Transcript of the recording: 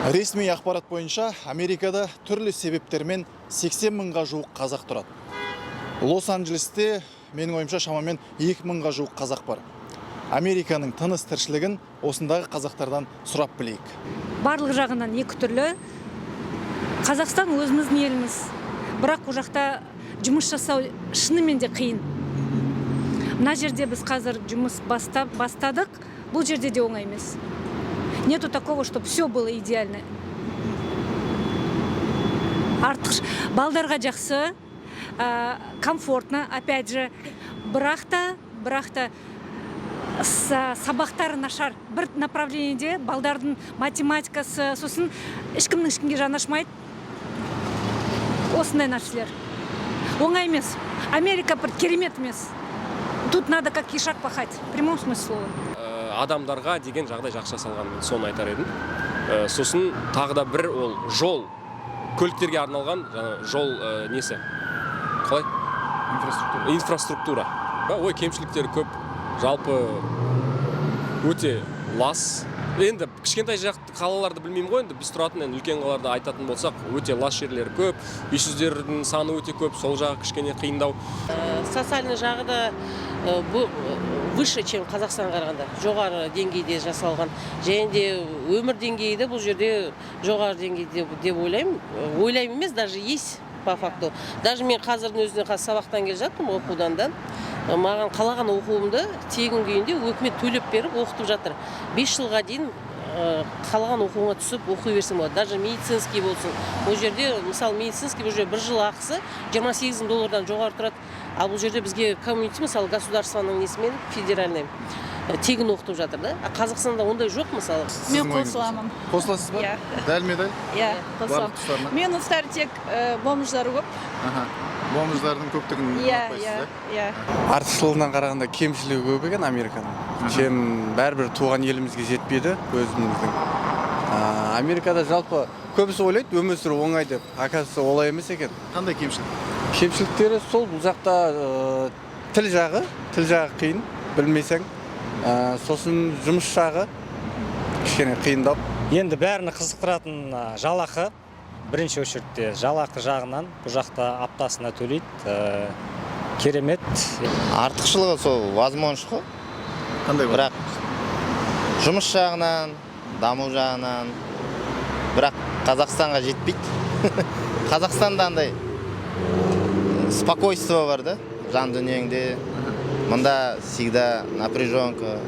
Ресми ақпарат бойынша, Америкада түрлі себептермен 80 мыңға жуық қазақ тұрады. Лос-Анджелесте, менің ойымша, шамамен 2 мыңға жуық қазақ бар. Американың тыныс тіршілігін осындағы қазақтардан сұрап білейік. Барлық жағынан екі түрлі. Қазақстан өзіміздің еліміз, бірақ ол жақта жұмыс жасау шынымен де қиын. Мына жерде біз қазір жұмыс бастадық, бұл жерде де оңай емес. Нету такого, чтобы все было идеально. Артық балдарға жақсы, комфортно опять же, бірақ та сабақтары нашар. Бір направлениеде балдардың математикасы, сосын ешкімнің ешкімге жаны ашымайды. Осындай нәрселер оңай емес. Америка бір керемет емес. Тут надо как ишак пахать, в прямом смысле слова. Адамдарға деген жағдай жақсы жасалған, мен соны айтар едім. Сосын тағы да бір ол жол, көліктерге арналған жаңа жол, несі қалай? Инфраструктура. Инфраструктура. Ой, кемшіліктері көп. Жалпы өте лас. Енді кішкентай жақ қалаларды білмеймін ғой, енді біз тұратын енді үлкен қалаларда айтатын болсақ, өте лас жерлері көп, үйсіздердің саны өте көп, сол жағы кішкене қиындау. Социальный жағы да выше, чем Қазақстанға қарағанда, жоғары деңгейде жасалған. Және де өмір деңгейі де бұл жерде жоғары деңгейде деп ойлаймын. Ойлаймын емес, даже есть по факту. Даже мен қазірдің өзінде, қазір сабақтан келе жатырмын, оқудан да, маған қалаған оқуымды тегін күйінде өкімет төлеп беріп, оқытып жатыр. 5 жылға дейін қалаған оқуыңа түсіп, оқи берсең болады. Даже медицинский болсын, ол жерде, мысалы, медицинский бұл жерде бір жыл ақысы 28 мың доллардан жоғары тұрады. Ал бұл жерде бізге community, мысалы, государствоның несімен, федеральный, тегін оқытып жатыр да. А Қазақстанда ондай жоқ, мысалы. Мен Сіздің ойыңыз? қосыламын. Қосыласыз ба? Иә. Дәлме дәл? Иә, Барлық қосыламын. тұстарына? Минустар тек бомждар көп. Аха, бомждардың көптігін Иә. ұнатпайсыз? Иә. Да? Иә. Артықшылығынан қарағанда, кемшілігі көп екен Американың, чем бәрібір туған елімізге жетпейді өзіміздің. Америкада жалпы көбісі ойлайды өмір сүру оңай деп, оказывается, олай емес екен. Қандай кемшілік? Кемшіліктері сол, бұл жақта тіл жағы қиын, білмесең. Сосын жұмыс жағы кішкене қиындау. Енді бәріні қызықтыратын жалақы. Бірінші очередте жалақы жағынан бұл жақта аптасына төлейді, керемет. Артықшылығы сол возможность қой. Қандай бар? Бірақ жұмыс жағынан, даму жағынан, бірақ Қазақстанға жетпейді. Қазақстанда андай спокойствие бар да жан дүниеңде, мында всегда напряженка.